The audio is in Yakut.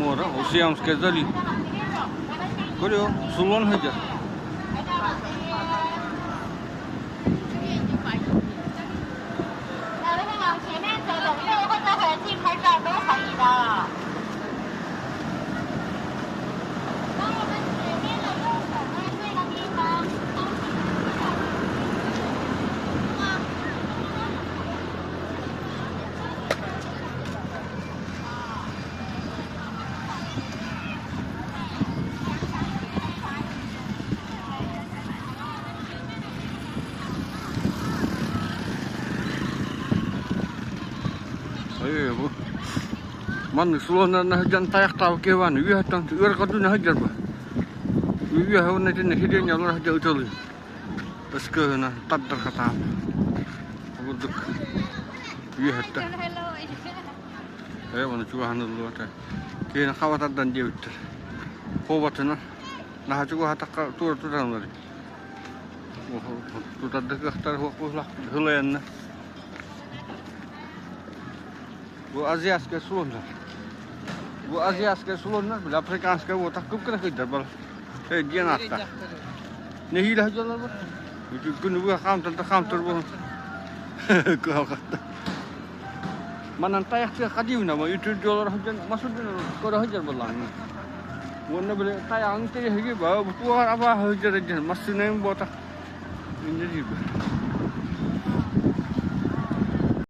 Муора, ол Сиамскай залив. Көрүө, суллан сылдьар. Эй, бу маннык слоннарына сылдьан тайахтаабыт киһи бааны үөһэттэн ыарҕадыына сылдьар бу. Үөһэ уонна итиннэ сидиэнньэ олоро сылдьа ыталыы. Ыскыһынан тардырҕатаан. Курдук үөһэттэн. Ээ, ону чугаһаныллыбата. Киһини хаба тардан диэбиттэр. Хоботунан наһаа чугаһатахха туора туталлар. Тутарда кыахтар суох буоллах һылайанна. Бу азиатскай слоннар. Бу азиатскай слоннар, били африканскай буотах кып-кыра кыйдар бал. Э, диэн ааттаах. Нэһиилэ сылдьаллар бу. Күнү быһа хаамтар да хаамтар буолан. Кыһалҕатта. Манан тайахтыахха диибин ама үтүрдү олоро сылдьан мас үрдүн көрө сылдьар буоллаҕыҥ. Уонна били тайаҕыҥ тэйэһиги баа бу туох абааһы сылдьар диэн массыынайым буотах инньэ диирбэ.